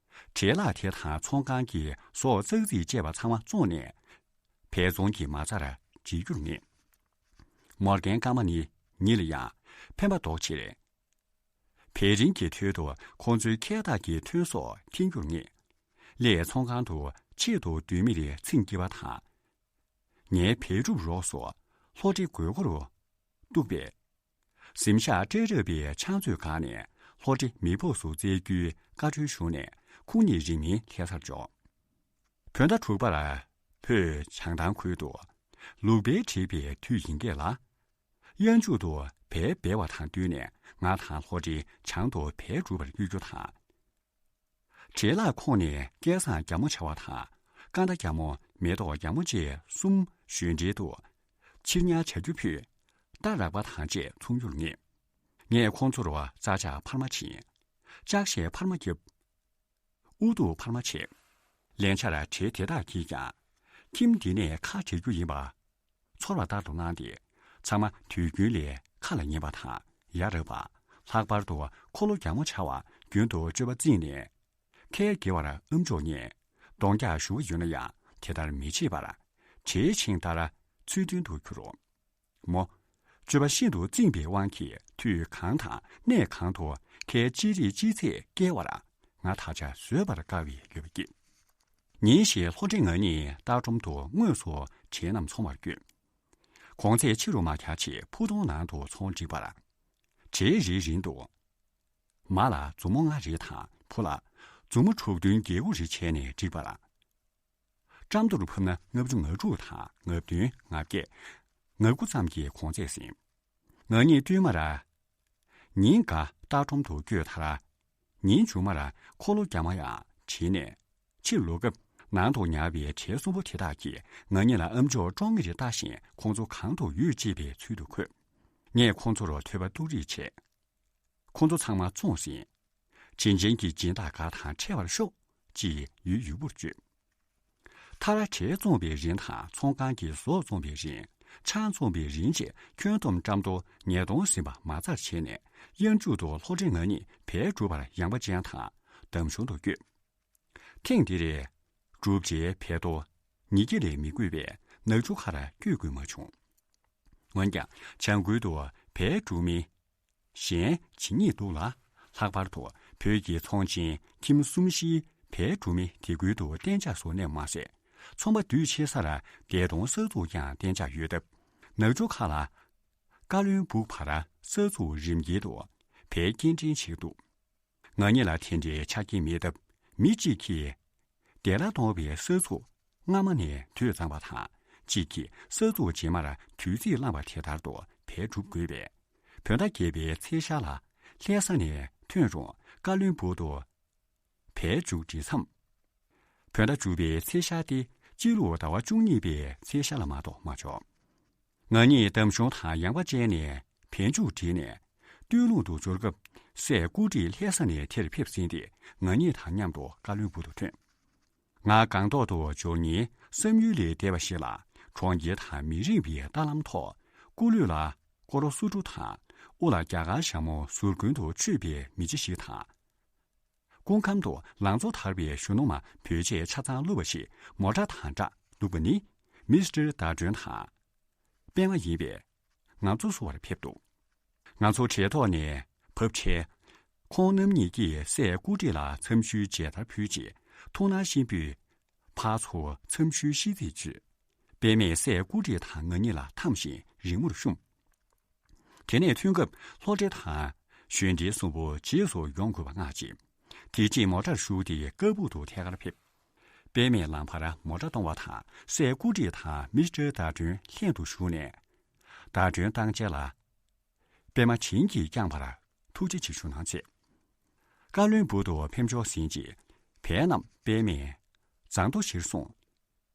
བྲེ་ལྷག་དེ་དང་ཚོང་ཁང་གི་ཟོག་ཙག་ཙིག་བཅས་པ་ཚང་མ་བཙོངས་ནས། བལ་བཙོང་གི་མ་རྩར་བརྗེ་རྒྱུར་ངེས། མོར་གན་སྐར་མ་ནི་ཉིད་ལ་ཡང་ཕན་པ་ལྡོག་ཕྱིར། བལ་རིན་གྱི་ཐོལ་དུ་ཁོང་ཚོའི་ཁལ་དག་གི་ཐོན་ཟོག་འཐེན་རྒྱུར་ངེས། སླད་ཚོང་ཁང་དུ་ཆེད་དུ་སྡོད་མི་རེ་ཚིག་སྐྱེལ་བ་དང་། ངའི་བལ་སྒྲུབ་རོགས་སུ་ལྷོ་བྲེ་དགོས་མཁོར་གཏུགས་པས། གཟིམ་ཤག་སྤྲད་རབས་པའི་ཕྱག་མཛོད་སྒང་ནས་ལྷོ་བྲེ་མི་ཕོགས་སུ་བཙལ་རྒྱུའི་བཀའ་འཁྲོལ་ཞུས་ནས་ཁོང་གཉིས་རིང་མིན་ལྷ་སར་འབྱོར། བོད་ཟླ་དྲུག་པར་བོད་བྱང་ཐང་ཁུལ་དུ་ལུག་བལ་བྲེགས་པའི་དུས་ཡིན་སྐད་ལ། གཡང་མཇུག་ཏུ་བལ་འབལ་བ་དང་བསྟུན་ནས་ང་དང་ལྷོ་བྲེ་བྱང་དུ་བལ་སྒྲུབ་པར་གཡོལ་རྒྱུ་དང་། བྲེ་ལྷག་ཁོངས་ནས་སྐལ་བཟང་རྒྱ་མོ་བྱ་བ་དང་ཀ་མདའ་རྒྱ་མོ་མེ་ཏོག་རྒྱ་མོ་བཅས་གསུམ་གཞོན་འབྲེལ་དུ་ཕྱིར་ཉར་བྱ་རྒྱུ་ཕུད། རྟ་རག་པ་དང་བཅས་ཚོང་རྒྱུར་ངེས། ངས་ཁོང་ཚོར་རྩྭ་ཆག་འཕར་མ་བྱིན། ལྕགས་གཞས་འཕར་མ་བརྒྱབ། དབུ་གདུགས་འཕར་མ་བྱས། ལན་ཆར་བྲེ་དེ་དག་གིས་ཀྱང་ཁྱིམ་འདི་ནས་ཁ་བྲལ་རྒྱུ་ཡིན་པ། ཚོར་བ་ལྟར་དུ་གནང་སྟེ། ཚང་མ་དུས་རྒྱུན་ལས་ཁ་ལ་ཉན་པ་དང་ཡ་རབས་པ། ལྷག་པར་དུ་འཁོར་ལོ་རྒྱ་མོ་བྱ་བ་རྒྱུན་དུ་སྤྱོད་པ་བརྩིས་ནས། ཁལ་བརྒལ་བར་ཨམ་ཅོག་ཉན། གདོང་རྒྱག་ཞུ་བ་ཡོད་ན་ཡང་དེ་ལྟར་མི་བྱེད་པར། བྲེ་ཆིངས་ལྟར་ཚུལ་མཐུན་དུ་གྱུར། མོ། སྤྱོད་པ་ཤིན་ཏུ་བརྩིངས་པའི་དབང་གིས་དུས་གང་དང་གནས་གང་དུ་ཁལ་ཅི་རིགས་ཅི་ཚད་བཀལ་བར་ང་ད་ཆ་བཟོད་པར་དཀའ་བའི་ལུས་པ་སྐྱེས། ཉིན་ཞིག་ལྷོ་བྲེ་ང་གཉིས་སྟག་ཁྲོམ་དུ་དངོས་སུ་བྲེ་རྣམས་འཚོང་བར་བསྐྱོད། གོང་ཚད་ཕྱི་རུ་མ་གྱར་ཆེད་ཕུ་ཐུང་ནང་དུ་ཚོང་བསྒྲིགས་པར། བྲེ་རེའི་རིན་དུ། མ་ལ་མཛུབ་མོ་ལྔ་རེ་དང་བུ་ལ་མཛུབ་མོ་དྲུག་བདུན་བརྒྱད་དགུ་རེ་བྱས་ནས་བསྒྲིགས་པར། ཀྲམ་ཏོར་ཕབ་ན་ལྔ་བཅུ་ང་དྲུག་དང་ང་བདུན་ང་བརྒྱད། ང་དགུ་ཙམ་གྱི་གོང་ཚད་ཟིན། ང་གཉིས་བསྟུད་མར་ཉིན་འགའ་སྟག་ཁྲོམ་དུ་བསྐྱོད་མཐར། ཉིན་མཇུག་མར་འཁོར་ལོ་རྒྱ་མ་ཡང་བྲིས་ནས་ཕྱིར་ལོག་སྐབས། ནང་དུ་ཉར་བའི་བྲེ་གསུམ་པོ་དེ་དག་གིས་ང་གཉིས་ལ་ཨམ་ཅོག་ཀྲོང་ངེར་ལྟ་བཞིན་ཁོང་ཚོ་གང་དུ་ཡོད་ཅེས་པའི་ཚུལ་དུ་འཁོད། ངས་ཁོང་ཚོར་ཐོས་པ་གཏུག་རེས་བྱས། ཁོང་ཚོ་ཚང་མ་བཙོངས་ཟིན། བྱིན་ཅན་གྱི་སྦྱིན་བདག་འགའ་དང་འཕྲད་པར་ཤོག་ཅེས་ཡུལ་ཡུལ་པོར་བརྗོད། མཐར་བྲེ་བཙོངས་པའི་རིན་དང་ཚོང་ཁང་གི་ཟོག་བཙོངས་པའི་རིན། ཆང་བཙོངས་པའི་རིན་བཅས་ཁྱོན་བསྡོམས་ཀྲམ་ཏོ་ཉིས་སྟོང་ཟིན་པ་མ་རྩར་བྱས་ནས་གཡང་མཇུག་ཏུ་ལྷོ་བྲེ་ང་གཉིས་བལ་སྒྲུབ་པར་ཡངས་པ་ཅན་དང་འདམ་གཞུང་དུ་བསྐྱོད། ཐེངས་འདིར་སྒྲུབ་བྱའི་བལ་རྡོ་ཉིས་བརྒྱ་ལས་མི་དགོས་པས་ནག་ཆུ་ཁར་བསྐྱོད་དགོས་མ་བྱུང་། འོན་ཀྱང་བྱང་ཁུལ་དུ་བལ་སྒྲུབ་མི་ གཞན་ཇི་སྙེད་འདུག་ལ། ལྷག་པར་དུ་བོད་ཀྱི་ཚོང་ཆེན་ཁྱིམ་གསུམ་བཞིའི་བལ་གྲུབ་མའི་དེ་ཁུལ་དུ་གཏན་འཇགས་སུ་གནས་པ་མ་ཟད། ཚོང་པ་སྡུད་ཆེ་སར་བདེ་སྟོང་ས་ཚུགས་ཀྱང་གཏན་འཇགས་ཡོད་སྟབས། ནག་ཆུ་ཁ་ལ་ཀ་བློན་སྦུག་བར་ས་ཚུགས་རིམ་འགྱེད་དུ་བལ་སྐྱེལ་འདྲེན་བྱེད་ཀྱི་འདུག་ང་གཉིས་ལ་དེ་འདྲའི་ཆ་རྐྱེན་མེད་སྟབས། མི་གཅིག་གིས་བདེ་སླ་གཏོང་བའི་ས་ཚུགས་སྔ་མ་ནས་དུད་གཙང་བ་དང་། གཅིག་གིས་ས་ཚུགས་རྗེས་མར་དུས་ཚིགས་བླངས་པ་དེ་ལྟར་དུ་བལ་སྒྲུབ་དགོས་པས། བོད་ཟླ་བརྒྱད་པའི་ཚེས་ཤར་ལ་ལྷ་ས་ནས་ཐོན་རུང་ཀ་བློན་སྦུག་ཏུ་བལ་མཇུག་སྒྲིལ་མཚམས། བོད་ཟླ་དྲུག་པའི་ཚེས་ཤར་སྟེ་སྤྱི་ལོ་ཟླ་བ་བཅུ་གཉིས་པའི་ཚེས་ཤར་ལ་མ་གཏོགས་མ་འབྱོར། ང་གཉིས་འདམ་གཞུང་དང་ཡངས་པ་བཅས་ནས་བལ་མཇུག་བསྒྲིལ་ནས་སྟོད་ལུང་དུ་འབྱོར་སྐབས། སྲས་སྐུ་བགྲེས་ལྷ་ས་ནས་དེར་ཕེབས་ཟིན་ཏེ། ང་གཉིས་དང་མཉམ་དུ་ཀ་བློན་སྦུག་ཏུ་ཐོན། ང་སྒང་ཏོག་ཏུ་འབྱོར་ཉིན་བསམ་ཡུལ་ལས་འདས་པ་ཞིག་ལ། གྲོང་ཁྱེར་དང་མི་རིང་བའི་རྟ་ལམ་ཐོག་སྐུ་ལུས་ལ་སྐོར་སོ་དྲུག་དང་། དབུ་ལ་རྒྱ་གར་ཞྭ་མོ་ཟུར་མགོན་དུ་མཆོད་པའི་མི་རྗེ་ཞིག་དང་། སྐུ་ཁམས་དུ་ལང་ཚོ་དར་བའི་གཞོན་ནུ་མ་བོད་ཆས་ཆ་ཚང་བཀླུབས་པ་ཞིག་མོ་ཊ་དང་སྦྲགས་འདུག་པ་ནི། མི་སི་ཊར་ཟླ་སྒྲོན་དང་པད་མ་ཡིན་པས། ང་ཚོ་བསུ་བར་ཕེབས་འདུག་ང་ཚོ་གྲལ་ཐོག་ནས་བབས་འཕྲལ། ཁོང་རྣམ་གཉིས་ཀྱིས་སྲས་སྐུ་བགྲེས་ལ་འཚམས་ཞུའི་མཇལ་དར་ཕུལ་རྗེས། ཐུགས་སྣང་གཤིན་པོས་ཕར་ཚུར་འཚམས་ཞུའི་ཤིས་ཚིག་བརྗོད། པད་མས་སྲས་སྐུ་བགྲེས་དང་ང་གཉིས་ལ་འཐམས་ཤིང་རིང་མོར་བཤུམས། དེ་ནས་ཐོན་སྐབས་ལྷོ་འདྲེ་དང་གཞོན་འདྲེ་གསུམ་པོ་རྗེས་སུ་ཡོང་དགོས་པ་མངགས་རྗེས། དེ་རྗེས་མོ་ཊར་ཞུགས་ཏེ་ཀ་སྦུག་ཏུ་ཐད་ཀར་ཕེབས། པད་མས་ལམ་བར་མོ་ཊ་གཏོང་བ་དང་། སྲས་སྐུ་བགྲེས་དང་མི་སི་ཊར་ཟླ་སྒྲོན་ལྷན་དུ་བཞུགས་ནས། ཟླ་སྒྲོན་བཏང་བྱས་ལ། པད་མ་བྱིན་གྱིས་བསྐྱངས་པར་ཐུགས་རྗེ་ཆེ་ཞུ་གནང་མཛད། བཀའ་བློན་སྦུག་ཏུ་ཕེབས་འབྱོར་ཟིན་རྗེས། བལ་རྣམས་པད་མས་རྫང་མདོ་གཞིར་བཟུང་།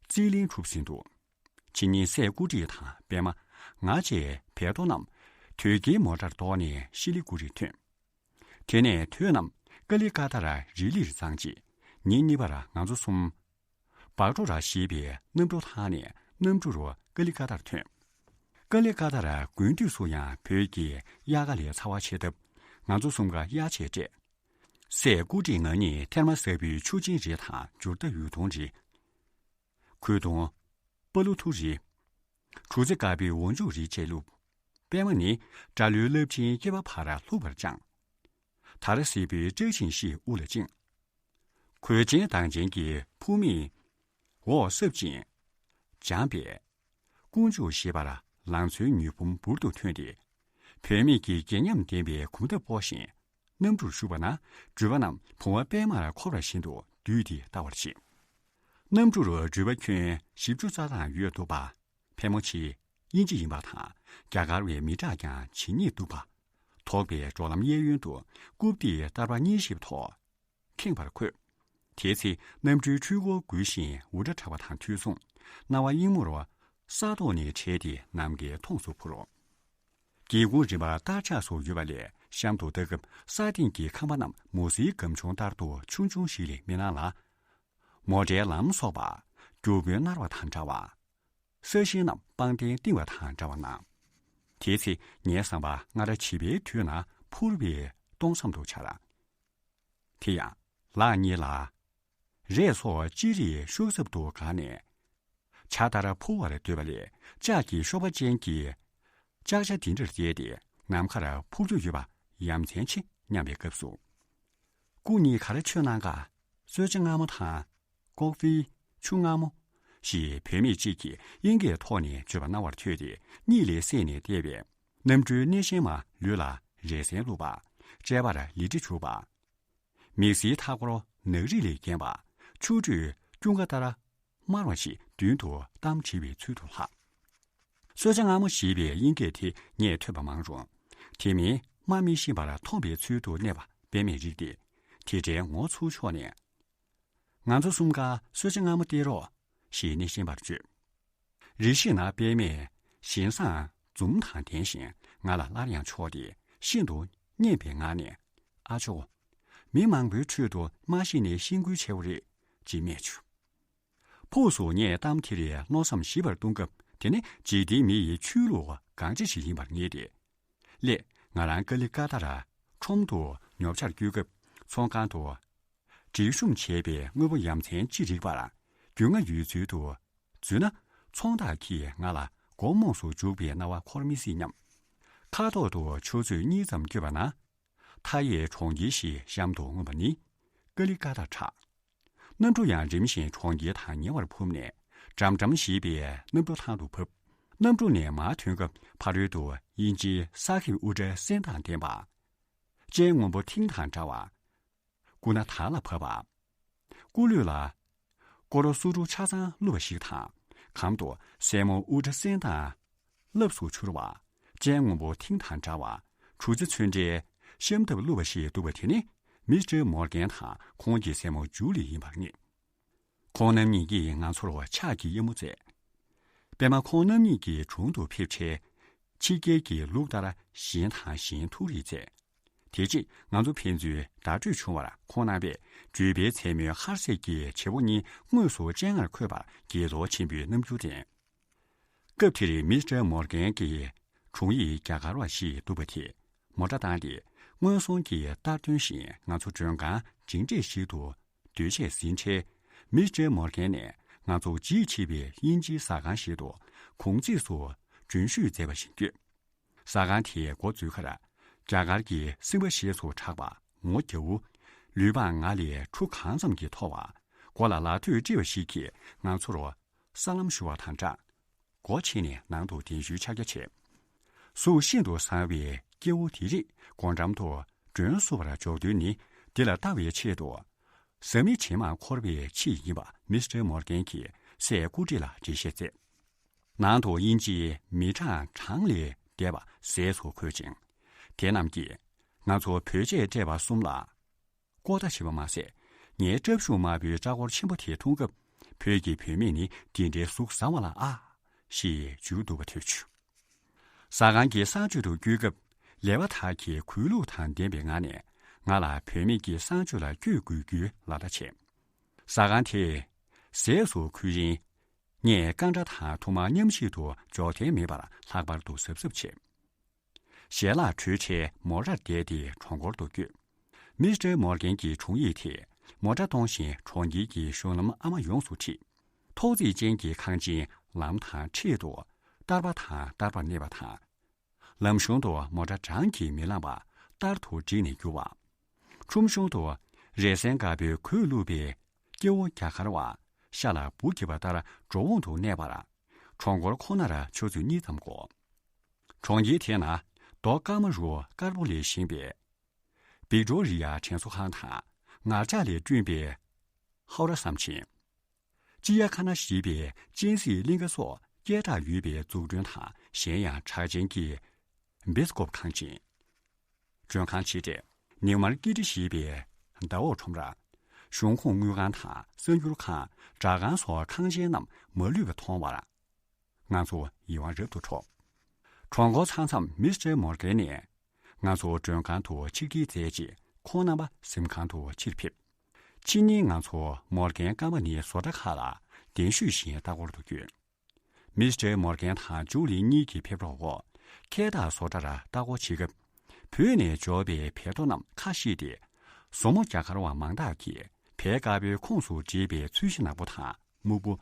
རྩིས་ལེན་གྲུབ་ཟིན་འདུག་ཕྱི་ཉིན་སྲས་སྐུ་བགྲེས་དང་པད་མ། ང་བཅས་བལ་མདོ་རྣམས་དོས་སྐྱེལ་མོ་ཊར་གཏོར་ནས་ཤི་ལི་གུ་རིར་ཐོན། དེ་ནས་དོས་རྣམས་ཀ་ལི་ཀ་ཏ་ར་རི་ལིར་བརྫངས་རྗེས། ཉིན་གཉིས་པར་ང་ཚོ་གསུམ། བག་གྲོ་ར་ཞེས་པའི་གནམ་གྲུ་ཐང་ནས་གནམ་གྲུ་རུ་ཀ་ལི་ཀ་ཏར་ཐོན། ཀ་ལི་ཀ་ཏ་ར་དགུན་དུས་སུ་ཡང་བོད་ཀྱི་དབྱར་ཁ་ལས་ཚ་བ་ཆེ་སྟབས། ང་ཚོ་གསུམ་ཀ་དབྱར་ཆས་སྤྲས། སྲས་སྐུ་བགྲེས་ང་གཉིས་ཐེར་མ་ཟབ་པོའི་ཆུ་ཆེན་རེ་དང་འཇུར་རྟ་ཡུག་དུང་རེ། གོས་དུང་། པ་ལུ་ཐུ་རེ། གྲུ་རྩེ་དཀར་པོའི་འོག་འཇུག་རེ་བཅས་བླུགས། པད་མ་ནི་སྒྲ་ལོའི་རླབས་ཆེན་སྐེད་པ་བར་ལྷུག་པར་དཔྱངས། དར་སེར་པོའི་སྐྲ་བཞིན་བཞི་དབུ་ལ་བཅིངས། གོས་ཆེན་མདངས་ཅན་གྱི་ཕུབ་མེད་འོག་སྲབ་ཅིང་། འཇམ་པས། དཀོན་མཆོག་ཞེས་པར་ལང་ཚོའི་མྱོས་བུམ་འབུར་དུ་ཐོན་ཏེ། བུད་མེད་ཀྱི་སྒེག་ཉམས་ལྡན་པའི་གོམ་སྟབས་སྤོ་ཞིང་གནམ་གྲུར་ཞུགས་པ་ན། འགྲུལ་པ་རྣམས་བུང་བ་པད་མར་འཁོར་བ་བཞིན་དུ་འདུས་ཏེ་ལྟ་བར་བྱེད། གནམ་གྲུར་འགྲུལ་པ་ཁྱོན་བཞི་བཅུ་རྩ་གྲངས་ཡོད་འདུག་པ། ཕལ་མོ་ཆེ་དབྱིན་ཇི་ཡིན་པ་དང་རྒྱ་གར་བའི་མི་དྲག་ཀྱང་ཇི་སྙེད་འདུག་པ། དོག་པའི་འགྲོ་ལམ་གཡས་གཡོན་དུ་རྐུབ་སྟེགས་བསྟར་པ་གཉིས་བཞིའི་ཐོག་ཁེངས་པར་འཁོད། དེའི་ཚེ་གནམ་གྲུའི་འཕྲུལ་འཁོར་འགུལ་ཞིང་འུར་སྒྲ་གྲགས་པ་དང་དུས་མཚུངས། སྣང་བ་གཡེང་མོར་ས་ཐོག་ནས་བྲལ་ཏེ་ནམ་མཁའི་མཐོངས་སུ་འཕུར། སྒེའུ་ཁུང་རིམ་པར་སྟར་ཆགས་སུ་ཡོད་པ་ལས་གཤམ་དུ་ལྟ་སྐབས་ས་སྟེང་གི་ཁང་པ་རྣམས་མུ་ཟིའི་སྒམ་ཆུང་ལྟར་དུ་ཆུང་ཆུང་ཞིག་ལས་མི་སྣང་ལ། མོ་ཊའི་ལམ་སོགས་པ་རྒྱུ་སྤུན་གནར་བ་དང་འདྲ་བ། ས་ཞིང་རྣམས་སྤང་ལྡེང་བཏིང་བ་དང་འདྲ་བ་སྣང་། དེའི་ཚེ་ངའི་བསམ་པར་སྔར་བྱིས་པའི་དུས་ན་འཕུར་བའི་སྟོང་བསམ་དུ་འཆར། དེ་ཡང་ལག་གཉིས་ལ་རས་སོགས་ཅི་རིགས་ཤུགས་ཚབ་ཏུ་བསྒར་ནས་བྱ་ལྟར་འཕུར་བར་འདོད་པ་ལས་ལྕགས་ཀྱི་གཤོག་པ་ཅན་གྱི་ལྕགས་བྱ་འདི་འདྲར་བལྟས་ཏེ་ནམ་མཁར་འཕུར་རྒྱུ་ཡོད་པ་ཡ་མཚན་ཆེ་སྙམ་པའི་སྐབས་སུ། སྐུ་ཉིད་ག་རེ་མཆོད་གནང་ག་གསོལ་ཇ་མངར་མོ་དང་། ཀོ་ཧྥི། ཆུ་མངར་མོ། ཞེས་བུད་མེད་ཅིག་གིས་དབྱིན་སྐད་ཐོག་ནས་བརྗོད་པ་རྣ་བར་ཐོས་ཏེ་གཉིད་ལས་སད་ནས་བལྟས་པས། གནམ་གྲུའི་སྣེ་ཤན་མ་ལུས་ལ་རས་གཟན་བླུགས་པ། སྤྱད་པར་ལི་ཁྲི་བྱུག་པ། མིག་སིའི་མཐའ་འཁོར་ནག་རིལ་ལས་བརྒྱན་པ། ཆུ་ཁྲོད་ཀུན་དགའ་ལྟར་དམར་བ་ཞིག་མདུན་དུ་གཏམ་དྲི་བའི་ཚུལ་དུ་ལྷགས། གསོལ་ཇ་མངར་མོ་ཞེས་པའི་དབྱིན་སྐད་དེ་ངས་ཐོས་པ་མང་རུང་། དེ་མིན་སྨྲ་མི་ཤེས་པར་མཐོང་བའི་ཚུལ་དུ་གནས་པ་པད་མས་རིག་སྟེ། དེ་འདྲའི་ངོ་ཚ་ཕྱོགས་ནས། ང་ཚོ་གསུམ་ཀ་གསོལ་ཇ་མངར་མོ་སྟེར་རོགས་ཞེས་སྣེ་ཤན་པར་བརྗོད། རེ་ཞིག་ན་པད་མས་བཞིན་བཟང་འཛུམ་དང་ལྡན་ཞིང་ང་ལ་སླར་ཡང་ཕྱོགས་ཏེ་ཤིན་ཏུ་སྙན་པའི་ངག་ནས། ཨ་ཇོ། མི་མང་པོའི་ཁྲོད་དུ་སྨྲ་ཤེས་ནི་ཤིན་ཁུལ་ཆེ་བོ་རེད་ཅེས་སྨྲས་བྱུང་། ཕུགས་སུ་ངས་གཏམ་དེ་རིགས་མནོ་བསམ་ཞིབ་པར་གཏོང་སྐབས་དེ་ནི་འཇིག་རྟེན་མི་ཡི་ཆོས་ལུགས་གང་ཅི་ཞིག་ཡིན་པར་ངེས་ཏེ། སླད་ང་རང་ཀ་ལི་ཀ་ཏ་ར་ཁྲོམ་དུ་ཉོ་ཆར་བསྐྱོད་སྐབས་ཚོང་ཁང་དུ། སྒྲིག་གཤོམ་བྱས་པའི་དངོས་པོ་ཡ་མཚན་ཅི་རིགས་པར་རྒྱུས་མངའ་ཡོད་ཚུལ་དུ་འཛུལ་ན། ཚོང་བདག་གིས་ང་ལ་མགོ་རྨོངས་སུ་འཇུག་པའི་སྣང་བ་འཁོར་མི་སྲིད་སྙམ། མཁའ་ཐོག་ཏུ་ཆུ་ཚོད་གཉིས་ཙམ་བསྐྱོད་པ་ན། མཐའ་ཡས་གྲོང་ཁྱེར་ཞིག་གཤམ་དུ་མངོན་པ་ནི་ཀ་ལི་ཀ་ཏ་ཁྲ། གནམ་གྲུ་ཡང་རིམ་བཞིན་གྲོང་ཁྱེར་དང་ཉེ་བར་འཕུར་ནས་འགྲམ་འགྲམ་ཞེས་པའི་གནམ་གྲུ་ཐང་དུ་བབས། གནམ་གྲུ་ནས་མར་ཐོན་སྐབས་ཕ་རོལ་ཏུ་དབྱིན་ཇིའི་ས་ཁེབ་དབུ་སྐྲའི་སེམས་དང་ལྡན་པ། སྤྱན་སྔོན་པོ་ཐིང་དང་འདྲ་བ། སྐུ་ན་དར་ལ་བབས་པ། སྐུ་ལུས་ལ་སྐོར་སུ་རུ་ཆ་ཚང་བཀླུབས་པ་ཞིག་དང་། གམ་དུ་སེན་མོ་དབུ་སྐྲ་སེན་དང་ལྷབས་སུ་འཕྱུར་བ། སྤྱན་སྔོན་པོ་ཐིང་དང་འདྲ་བ། གྲུ་རྩི་ཚོན་ཁྲའི་ཤམ་ཐབས་བཀླུབས་པ་ཞིག་འདུག་པ་དེ་ནི་མི་སི་ཊར་མོར་གན་དང་ཁོང་གི་སྲས་མོ་ཇུ་ལི་ཡིན་པར་ངེས། ཁོང་རྣམ་གཉིས་ཀྱིས་ང་ཚོར་ཕྱག་གི་གཡབ་མོ་བསྩལ། པད་མ་ཁོང་རྣམ་གཉིས་ཀྱི་དྲུང་དུ་ཕེབས་འཕྲལ། ཕྱི་རྒྱལ་གྱི་ལུགས་ལྟར་གཞན་དང་གཞན་ཐུགས་རེ་མཛད། དེ་རྗེས་ང་ཚོ་ཕན་ཚུན་བརྡ་སྤྲོད་བྱུང་བར། ཁོང་རྣམ་པས་བརྒྱུད་སྤེལ་མཚན་མོའི་ཧར་སེ་གི་བྱེད་པོ་གཉིས་དངོས་སུ་སྤྱན་སྔར་འཁོད་པར་དགྱེས་ཚོར་ཆེན་པོའི་རྣམ་འགྱུར་བསྟན། སྐབས་དེར་མི་སི་ཊར་མོར་གན་གྱི་དྲུང་ཡིག་རྒྱ་གར་བ་ཞིག་འདུག་པ་དེས་མོ་ཊ་བཏང་སྟེ། སྔོན་སོང་གི་ལྟར་སྟོན་བཞིན་ང་ཚོ་མགྲོན་ཁང་མཇལ་འཕྲད་ཞིག་ཏུ་སྡོད་ཆས་ཟིན་འཕྲལ། མི་སི་ཊར་མོར་གན་ནས་ང་ཚོ་བརྗིད་ཆེ་བའི་དབྱིན་ཇིའི་ཟ་ཁང་ཞིག་ཏུ་གུང་ཚིགས་སུ་མགྲོན་ཞུས་མཛད་པ་བཞིན་བསྐྱོད། ཟ་ཁང་དེའི་སྒོ་འཛུལ་ཁར། རྒྱ་གར་གྱི་སེམས་པ་ཞེས་སུ་གྲགས་པ་ངོ་རྒྱ་བོ། ལུས་པང་ང་ལས་ཁྲུ་གང་ཙམ་གྱིས་མཐོ་བ། མགོ་ལ་ལག་མཐོས་དཀྲིས་པ་ཞིག་གིས་ང་ཚོར་སར་ལམ་ཞུ་བ་དང་སྦྲགས། སྒོ་ཕྱེ་ནས་ནང་དུ་གདན་ཞུའི་ཕྱག་རྒྱ་བྱས། གཟུགས་ཤིན་ཏུ་བཟང་བའི་སྐྱེ་བོ་དེ་རིགས་སྒོ་འགྲམ་དུ་མགྲོན་བསུ་བར་འཇོག་དོན་ནི། འདི་ལ་ལྟ་བའི་ཆེད་དུ། བཟའ་མི་བྱེ་མར་འཁོར་བའི་ཕྱིར་ཡིན་པ་མི་སི་ཊར་མོར་གན་གྱིས་སྲས་སྐུ་བགྲེས་ལ་འགྲེལ་བཤད་མཛད། ནང་དུ་དབྱིན་ཇིའི་མི་གྲངས་གྲངས་ལས་འདས་པ་ཟས་སུ་འཁོད་ཅིང་། དེ་རྣམས་ཀྱིས་ང་ཚོ་བོད་ཆས་སྤྲས་པ་གསུམ་ལ་ལྐོག་ལྟ་བྱས་པ་མ་ཟད། ངའི་སྐྲ་གཞུ་དམར་པོའི་སྐྲ་སྐོར་ཆེན་པོ་དེ་མཐོང་སྐབས། བོད་ཀྱི་བུད་མེད་ནི་འདི་འདྲའི་གཟུགས་བཟང་བ་ལ་ཨ། ཞེས་བརྗོད་འདུག་པ་ཐོས་བྱུང་། ཟ་ཁང་གི་གསང་སྤྱོད་དུ་བསྐྱོད་སྐབས། ལས་པ་དག་གིས་གུས་ལུགས་དང་ལྡན་པའི་ངང་ནས་ང་ལ་བུད་མེད་ཀྱི་གསང་སྤྱོད་ལ་བསྐྱོད་དགོས་རྒྱུའི་ལག་བརྡ་བྱས། ཟ་ཁང་དེས་ཟས་སུ་འཁོད་རིང་། ངས་རྐང་སྒྲ་དང་ཐུར་མ་མཉམ་གཤིབ་ཏུ་འཇོག་ཐེངས་མེད་པར་ལྷག་པར་དུ་གཟབ་གཟབ་བྱས། ཞལ་ལག་གྲོལ་འཕྲལ་མོ་ཊར་བསྡད་དེ་གྲོང་སྐོར་དུ་བསྐྱོད། མི་སི་ཊར་མོར་གན་གྱི་དྲུང་ཡིག་དེས་མོ་ཊ་གཏོང་བཞིན་གྲོང་ཁྱེར་གྱི་གཞུང་ལམ་ཨ་མ་ཡོངས་སུ་ཁྲིད། ཐོག་བརྩེགས་ཅན་གྱི་ཁང་ཆེན་ལམ་དང་འཕྲེད་དུ་བསྟར་པ་དང་བསྟར་པར་གནས་པ་དང་། ལམ་གཞུང་དུ་མོ་ཊ་གྲངས་ཀྱིས་མི་ལངས་པ་ལྟར་དུ་བསྒྲིགས་ནས་རྒྱུ་བ། ཁྲོམ་གཞུང་དུ་རས་གཟན་དཀར་པོའི་གོས་བཀླུབས་པའི་སྐྱེ་བོ་རྒྱ་གར་བ་ཤ་ལ་འབུ་འཁྱིལ་བ་ལྟར་འགྲོ་འོང་དུ་གནས་པར། གྲོང་སྐོར་ཁོ་ནར་ཆུ་ཚོད་གཉིས་ཙམ་འགོར། གྲོང་ཁྱེར་དེ་ན་རྡོ་དཀར་མ་རུ་དཀར་པོ་ལས་བཞེངས་པའི་བིག་ཏོ་རི་ཡ་དྲན་གསོ་ཁང་དང་ངར་ལྕགས་ལས་བསྐྲུན་པའི་ཧའོ་ར་ཟམ་ཆེན། ཅི་ཡ་ཁ་ན་ཞེས་པའི་སྤྱན་གཟིགས་གླིང་ག་སོགས་སྐད་གྲགས་ཡོད་པའི་འཛུགས་སྐྲུན་དང་གཞན་ཡང་གྲགས་ཅན་གྱི་སྦེ་སི་ཀོབ་ཁང་ཆེན། མགྲོན་ཁང་། ཆེ་གྲས། ནིའུ་མར་ཀི་ཏི་ཞེས་པའི་ཟླ་འོག་ཁྲོམ་ར། གཞུང་ཁོངས་དངུལ་ཁང་དང་གསར་འགྱུར་ཁང་། སྦྲག་ཁང་སོགས་ཁང་ཆེན་རྣམས་མ་ལུས་པ་མཐོང་བར། ང་ཚོ་ཡིད་དབང་རབ་ཏུ་འཕྲོག་གྲོང་སྐོར་ཚར་མཚམས་མི་སི་ཊར་མོར་གན་ནས་ང་ཚོ་མགྲོན་ཁང་དུ་ཕྱིར་འཁྱེར་མཛད་རྗེས། ཁོང་རྣམ་པ་གཟིམ་ཁང་དུ་ཕྱིར་ཕེབས། ཕྱི་ཉིན་ང་ཚོ་མོར་གན་སྐར་མ་ནིའི་བཟོ་གྲྭ་ཁག་ལ་གདན་ཞུས་བཞིན་ལྟ་སྐོར་དུ་བསྐྱོད། མི་སི་ཊར་མོར་གན་དང་ཇུ་ལི་གཉིས་ཀྱི་ཕེབས་རོགས་འོག་ཁལ་དང་བཟོ་གྲྭར་ལྟ་སྐོར་བྱེད་སྐབས། བོད་ནས་འབྱོར་བའི་བལ་ཏོ་རྣམས་ཁ་ཕྱེས་ཏེ། བཟོ་མོ་རྒྱ་གར་བ་མང་དག་གིས་བལ་དཀར་པོའི་ཁོངས་སུ་བསྒྲིལ་བའི་ཚོས་གཞི་ནག་པོ་དང་སྨུག་པོ།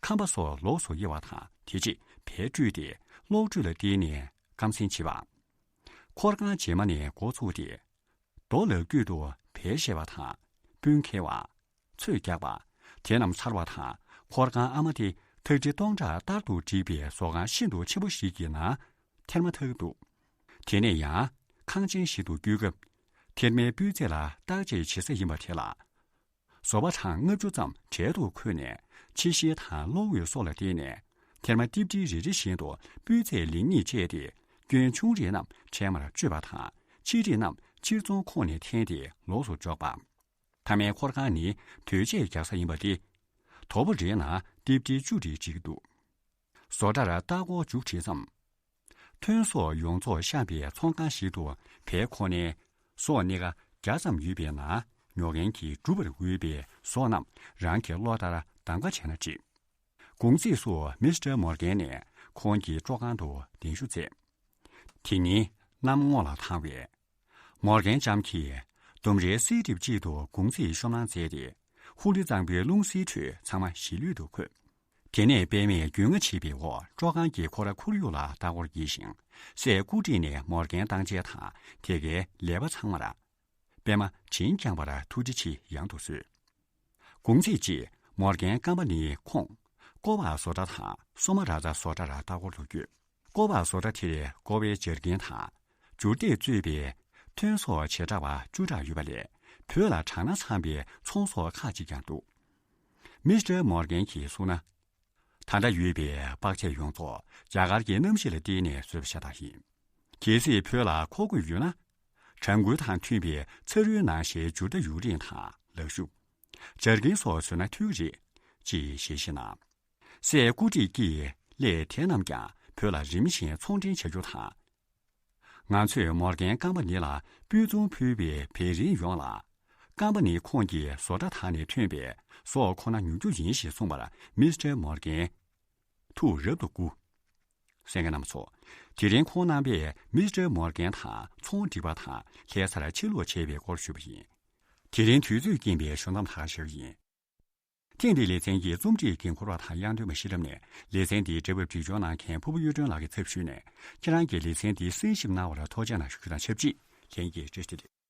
ཁམ་པ་སོགས་ལོགས་སུ་དབྱེ་བ་དང་། དེ་རྗེས་བལ་བཀྲུས་ཏེ་གློག་འཕྲུལ་ལ་བརྟེན་ནས་སྐམ་སྲན་བྱེད་པ། འཁོར་ཁང་རྗེས་མ་ནས་འགོ་ཚུགས་ཏེ། རྡོ་ལག་བརྒྱུད་དུ་བལ་བཤལ་བ་དང་། སྤུན་འཁེལ་བ། ཚོས་རྒྱག་པ། དེ་རྣམས་ཚར་བ་དང་། འཁོར་ཁང་ཨ་མ་དེ་ཐག་ཁྲི་སྟོང་ཕྲག་ལྟར་དུ་བསྒྲིགས་པའི་བཟོ་ཁང་ཤིན་ཏུ་ཆེན་པོ་ཞིག་གི་ནང་ཐེར་མ་ཐག་འདུག་དེ་ནས་ཡང་ཁང་ཆེན་ཞིག་ཏུ་བསྐྱོད་སྐབས། ཐེར་མའི་སྤུས་ཚད་ལ་བརྟག་དཔྱད་བྱེད་ས་ཡིན་པ་དེ་ལ། བཟོ་པ་གྲངས་ལྔ་བཅུ་ཙམ་གྲལ་དུ་འཁོད་ནས། ཕྱི་བཤལ་དང་གློག་འོད་སོགས་ལ་བརྟེན་ནས། ཐེར་མ་ཏིབ་ཏིབ་རེ་རེ་བཞིན་དུ་སྤུས་ཚད་ལེགས་ཉེས་དཔྱད་དེ། སྐྱོན་ཆུང་རིགས་རྣམས་ཕྲལ་མར་གཅོད་པ་དང་། ཆེ་རིགས་རྣམས་ཕྱིར་ཚོང་ཁོངས་ནས་འཐེན་ཏེ་ལོགས་སུ་འཇོག་པ། མཐའ་མའི་འཁོར་ཁང་ནི་དོས་ཆས་རྒྱག་ས་ཡིན་པ་སྟེ། དོ་པོ་རེའི་ནང་ཏིབ་ཏིབ་བཅུ་དྲུག་བྲིས་འདུག་བཟོ་གྲྭར་ལྟ་སྐོར་མཇུག་བསྒྲིལ་མཚམས། ཐོན་ཟོག་ཡོངས་རྫོགས་བཤམས་པའི་ཚོང་ཁང་ཞིག་ཏུ་བལ་ཁོ་ནའི་ཟོག་སྣེ་ཁ་བརྒྱ་ཙམ་ཡོད་པའི་ནང་ཉོ་མཁན་གྱིས་སྒྲུབ་པར་འོས་པའི་ཟོག་རྣམས་རང་གི་བློ་ལྟར་གདམ་ག་བྱས་ན་འགྲིག་གུང་ཚིགས་སུ་མི་སི་ཊར་མོར་གན་ནས་ཁོང་གི་སྤྲོ་ཁང་དུ་གདན་ཞུ་མཛད། དེ་ཉིན་གནམ་སྔོ་ལ་ཐང་བས། མོར་གན་ལྕམ་གྱིས་ལྡུམ་རའི་གསེར་གྲིབ་ཅིག་ཏུ་གུང་ཚིགས་ཤོམ་ལང་མཛད་དེ། ཧུ་ལི་གཙང་པོའི་རླུང་བསིལ་ཁྲོད་ཚང་མ་ཞི་ལྷོད་དུ་འཁོད། དེ་ནས་པད་མས་རྒྱུས་མངའ་བྱེད་པའི་འོག་སྤྲོ་ཁང་གི་ཁོ་ར་ཁོར་ཡུག་ལ་ལྟ་སྐོར་བགྱིས་ཤིང་ སྲས་སྐུ་བགྲེས་ནས་མོར་གན་བཏང་འཇལ་དང་དེ་གའི་ལས་པ་ཚང་མར་པད་མ་བྱིན་བསྐྱངས་པར་ཐུགས་རྗེ་ཆེ་ཡང་དུ་གསོལ། གུང་ཚིགས་ཀྱིས་མོར་གན་ཀམ་པ་ནིའི་ཁོངས་ཀོ་བ་བཟོ་གྲྭ་དང་སོ་མ་ར་ཛ་བཟོ་གྲྭར་ལྟ་སྐོར་དུ་བསྐྱོད། ཀོ་བ་བཟོ་གྲྭ་དེར་ཀོ་བའི་སྦྱར་མཁན་དང་། འབྱོར་ལྡན་གཙོས་པའི་ཐོན་ཟོག་བྱེ་བྲག་པ་བཅུ་ཕྲག་ཡོད་པ་ལས་བོད་ལ་གྲངས་སྣ་ཚང་པའི་ཚོང་ཟོག་ཁག་ཅིག་ཀྱང་འདུག་མི་སི་ཊར་མོར་གན་གྱིས་གསུངས་ན། ད་ལྟ་ཡོད་པའི་བག་ཆགས་ཡོངས་རྫོགས་རྒྱ་གར་གྱི་གནམ་གཤིས་ལ་བརྟེན་ནས་བཟོས་པ་ཤ་སྟག་ཡིན། གལ་སྲིད་བོད་ལ་མཁོ་དགོས་ཡོད་ན། གྲངས་འབོར་དང་མཐུན་པའི་ཚ་རུལ་ནང་བཞིན་འབྱོར་རྒྱུ་ཡུན་རིང་དང་ལག་ཤུབས། སྦྱར་མཁན་སོགས་བཟོས་ན་འཐུས་ཀྱི་རེད་ཅེས་ཞལ་བཞེས་གནང་། སྲས་སྐུ་བགྲེས་ཀྱིས་གླས་དེ་རྣམས་ཀྱང་བོད་ལ་རིམ་བཞིན་ཚོང་འདྲེན་བྱ་རྒྱུ་དང་། ང་ཚོས་མོར་གན་ཀམ་པ་ནི་ལ་སྤུས་ཚོང་ཕུལ་བའི་བར་རིམ་ཡོངས་ལ། ཀམ་པ་ནི་ཁོངས་ཀྱི་བཟོ་གྲྭ་དག་ནས་ཐོན་པའི་ཟོག་ཁོ་ན་ཉོ་རྒྱུ་ཡིན་ཞེས་གསུངས་པར་མི་སི་ཊར་མོར་གན་ཐུགས་རབ་ཏུ་མགུ། གསན་མཁན་རྣམ་པ་ཚོ། དེ་རིང་ཁོང་རྣམ་པས་མི་སི་ཊར་མོར་གན་དང་ཚོང་སྒྲིག་པ་དང་ལྷ་སར་ཕྱིར་ལོག་བྱས་པའི་སྐོར་ཞུས་པ་ཡིན། དེ་རིང་དུས་ཚོད་རྐྱེན་པས་ཞུ་མཚམས་ལྷག་བཞག་ཡིན། ཐེངས་འདིའི་ལེ་ཚན་གྱི་རྩོམ་སྒྲིག་འགན་འཁུར་བ་དང་དབྱངས་སྒྲོན་མ་གཞི་རིམ་ནས་ལེ་ཚན་འདིའི་འབྲེལ་བ་སྒྲིག་སྦྱོར་གནང་མཁན་ཕུར་བུ་གཡུ་སྒྲོན་ལགས་ཀྱི་ཚབ་ཞུས་ནས་ཁྱེད་རང་གིས་ལེ་ཚན་འདི་གསན་ཞིབ་གནང་བར་ཐུགས་རྗེ་གནང་ཞུ་རྒྱུ་དང་ཆབས་ཅིག་ལྷན་རྒྱས་བཀྲ་ཤིས་བདེ་ལེགས།